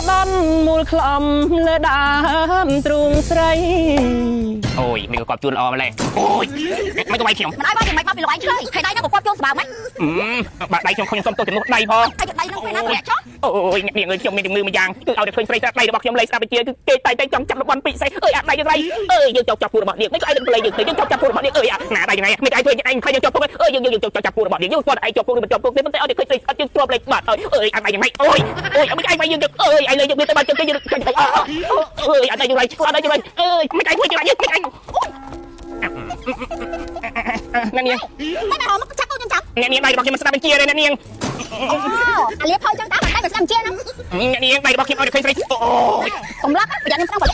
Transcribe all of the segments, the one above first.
ដន់មូលក្លំលើដើមទ្រូងស្រី អូយមានក៏កប់ជួនល្អម្លេះអូយមិនក៏វាយខ្ញុំ មិនឲ្យវាយមិនមកពីលោកឯងឆ្លើយហើយដៃហ្នឹងក៏គាត់ជូនស្បើមិន អឺបាក់ដៃខ្ញុំខ្ញុំសុំទោសជំនួសដៃផង ហើយដៃហ្នឹងពេលណាតម្លាក់ចុះ អូយអ្នកនាងអើយខ្ញុំមានជំងឺមួយយ៉ាងគឺឲ្យតែឃើញស្រីស្អាតដៃរបស់ខ្ញុំលេងស្ដាប់វិជាគឺគេតែតែចង់ចាប់លបន់ពិសេសអើយអាដៃយ៉ាងไรអើយយើងចង់ចាប់ពូរបស់នាងមិនក៏ឯងនឹងប្លែយើងទៅយើងចង់ចាប់ពូរបស់នាងអើយអាណាដៃយ៉ាងไรមិនឯងធ្វើឯងឃើញយើងជាប់គុកអើយយើងយើងចង់ចាប់ពូរបស់នាងយើងគាត់ឯងជាប់គុកឬមិនជាប់គុកទេប៉ុន្តែឲ្យតែឃើញស្រីស្អាតយើងទ្របលេខបាត់អើយអើយអាដៃយ៉ាងไรអូយអូយមិនឯងវាយយើងអើយឯងលេងយើងទៅបាត់ជើងយើងចង់អើយអាដៃយ៉ាងไรអាដៃយ៉ាងไรអើយមិនឯងធ្វើយ៉ាងไรយើងមិនឯងអ្នកនាង មិនឲ្យមកចាប់កូនខ្ញុំចាប់ អ្នកនាងដៃរបស់ខ្ញុំមិនស្ដាប់បញ្ជាទេអ្នកនាង អូអាលៀបហើយចឹងតើមិនដៃមិនស្ដាប់ជាហ្នឹង អ្នកនាងដៃរបស់ខ្ញុំឲ្យតែឃើញស្រីអូយ កំឡុកប្រយ័ត្នខ្ញុំស្ដាប់បាត់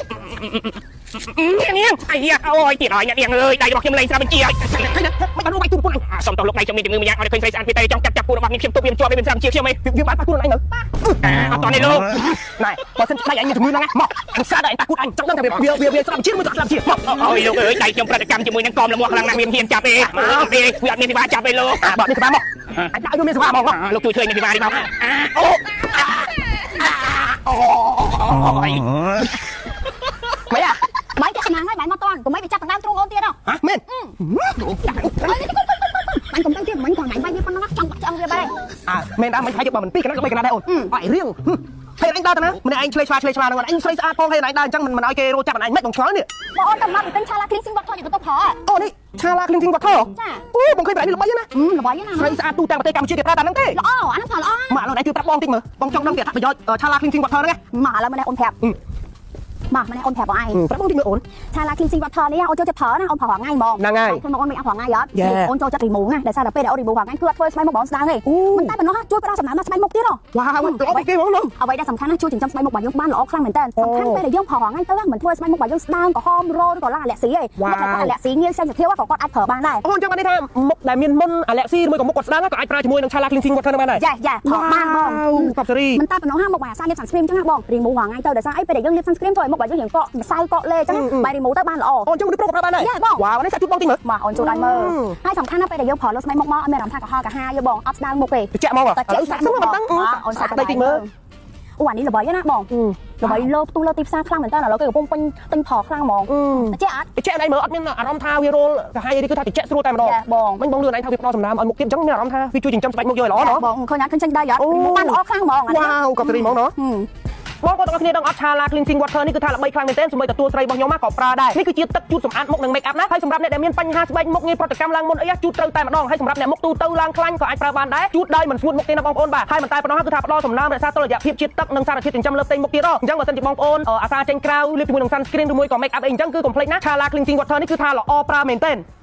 អ្នកនាងអាយ៉ាអូយទៀតហើយអ្នកនាងអើយដៃរបស់ខ្ញុំលេងស្រាប់បញ្ជាហើយ ឃើញណាមិនបានវាយទូប្រពន្ធអញ សុំតោះលោកដៃខ្ញុំមានជំងឺម្យ៉ាងឲ្យឃើញស្រីស្អាតពីតែចង់ចាប់ចាប់ពូរបស់ខ្ញុំខ្ញុំទប់វាមិនជាប់វាមិនស្រាប់បញ្ជាខ្ញុំឯង វាបានប៉ះគូខ្លួនឯងនៅ អត់តនេះលោក ណែបើសិនដៃអញមានជំងឺហ្នឹងណាមកអញស្រាដៃអញប៉ះគូអញចង់ដឹងថាវាវាវាស្រាប់ជាមួយក៏ស្រាប់ជាមក អូយលោកអើយដៃខ្ញុំប្រតិកម្មជាមួយនឹងកមលមាស់ខ្លាំងណាស់វាមិនហ៊ានចាប់ទេទេវាអត់មានសេវាចាប់ទេលោក អាបើមានសេវាមកអញដាក់ឲ្យមានសេវាមក លោកជួយធ្វើមានសេវានេះមកអូអូយ មិនអា បាយចាក់ឆ្នាំងហើយបាយមកតាន់កុំឲ្យវាចាប់ដណ្ដើមទ្រូងអូនទៀតហ៎ ហ៎មែន បាញ់កុំទៅទៀតមិញគាត់ថ្ងៃបាយវាប៉ុណ្ណឹងចង់បាក់ឆ្អឹងវាបាយ អើមែនដែរមិនថាយកបើមិនពីរកណាក៏បីកណាដែរអូនអត់រឿងហើយអញដើរទៅណាម្នាក់ឯងឆ្លេឆ្លាឆ្លេឆ្លាហ្នឹងអញស្រីស្អាតផងហើយឯងដើរអញ្ចឹងមិនមិនឲ្យគេរោចាប់អញមិនបងឆ្ងល់នេះ បងអូនទៅមកពីទិញឆាឡា cleansing water យកទៅប្រើ អូនេះឆាឡា cleansing water ចា អូបងឃើញប្រហែលនេះល្បីណា ល្បីណា ស្រីស្អាតទូទាំងប្រទេសកម្ពុជាគេប្រើតែហ្នឹងទេ ល្អអាហ្នឹងប្រើល្អ មកឥឡូវឯងជួយប្រាប់បងតិចមើលបងចង់ដឹងពីអត្ថប្រយោជន៍ឆាឡា cleansing water ហ្នឹង មកឥឡូវម្នេះអូនប្រាប់មកម្នេះអូនប្រាប់បងឯង ប្រាប់បងតិចមើលអូន ឆាឡា cleansing water នេះអូនចូលចិត្តប្រើណាអូនប្រើរាល់ថ្ងៃហ្មង ហ្នឹងហើយ ខ្លួនអូនមិនអត់រាល់ថ្ងៃអត់អូនចូលចិត្ត remove ណាដោយសារតែពេលដែលអូន remove រាល់ថ្ងៃគឺអត់ធ្វើស្បែកមុខបងស្ដើងទេមិនតែប៉ុណ្ណោះជួយផ្ដល់សំណើមដល់ស្បែកមុខទៀតហ៎ វ៉ាវល្អគេហ្មងនោះ អ្វីដែលសំខាន់ណាជួយចិញ្ចឹមស្បែកមុខរបស់យើងបានល្អខ្លាំងមែនតើសំខាន់ពេលដែលយើងប្រើរាល់ថ្ងៃទៅមិនធ្វើស្បែកមុខរបស់យើងស្ដើងក្រហមរឬក៏ឡើងអាឡែស៊ីទេមុខដែលគាត់អាឡែស៊ីងាយ sensitive ក៏គាត់អាចប្រើបានដែរ អូអញ្ចឹងបានន័យថាមុខដែលមានមុនអាឡែស៊ីឬមួយក៏មុខគាត់ស្ដើងក៏អាចប្រើជាមួយនឹងឆាឡា cleansing water ហ្នឹងបានដែរ យ៉ាយ៉ាប្រើបានបង កប់សេរី មិនតែប៉ុណ្ណោះហាមុខអាសាលាប sunscreen ចឹងណាបង remove រាល់ថ្ងៃទៅដោយសារអីពេលដែលយើងលាប sunscreen ធ្វើឲ្យមុខរបស់យើងរៀងកកម្សៅកកលេចឹងបាយ remove ទៅបានល្អ អូអញ្ចឹងមនុស្សប្រុសក៏ប្រើបានដែរ យ៉ាបង វ៉ាវនេះសាក់ជូតបងតិចមើល មកអូនជួយឲ្យមើលហើយសំខាន់ណាស់ពេលដែលយើងប្រើលើស្បែកមុខមកអត់មានអារម្មណ៍ថាក្រហល់ក្រហាយទេបងអត់ស្ដើងមុខទេ ត្រជាក់ហ្មងឥឡូវសាក់សឹងមកតាំង អូនសាក់ ដីតិចមើល អូអានេះល្បីណាបងល្បីលើផ្ទុះលើទីផ្សារខ្លាំងមែនតើឥឡូវគេកំពុងពេញទិញផលខ្លាំងហ្មងត្រជាក់អត់ ត្រជាក់ឯងមើលអត់មានអារម្មណ៍ថាវារោលកាហាយអីគឺថាត្រជាក់ស្រួលតែម្ដង ចាបង មិញបងលឿនឯងថាវាផ្ដល់សំណើមឲ្យមុខទៀតអញ្ចឹងមានអារម្មណ៍ថាវាជួយចិញ្ចឹមស្បែកមុខយកឲ្យល្អណោះ បងឃើញអត់ឃើញចេញដៃអត់បានល្អខ្លាំងហ្មងអានេះ វ៉ាវកប់សេរីហ្មងណោះបងប្អូនទាំងអស់គ្នាដឹងអត់ឆាឡា cleansing water នេះគឺថាល្បីខ្លាំងមែនទែនសូម្បីតែតួស្រីរបស់ខ្ញុំក៏ប្រើដែរនេះគឺជាទឹកជូតសម្អាតមុខនិង make up ណាហើយសម្រាប់អ្នកដែលមានបញ្ហាស្បែកមុខងាយប្រតិកម្មឡើងមុនអីជូតត្រូវតែម្ដងហើយសម្រាប់អ្នកមុខទូទៅឡើងខ្លាញ់ក៏អាចប្រើបានដែរជូតដោយមិនស្ងួតមុខទេណាបងប្អូនបាទហើយមិនតែប៉ុណ្ណោះគឺថាផ្ដល់សំណើមរក្សាតុល្យភាពជាតិទឹកនិងសារធាតុចិញ្ចឹមលើផ្ទៃមុខទៀតអញ្ចឹងបើសិនជាបងប្អូនអាសាចេញក្រៅលាបជាមួយនឹង sunscreen ឬមួយក៏ make up អីអញ្ចឹងគឺកុំភ្លេចណាឆាឡា cleansing water នេះគឺថាល្អប្រើមែនទែន។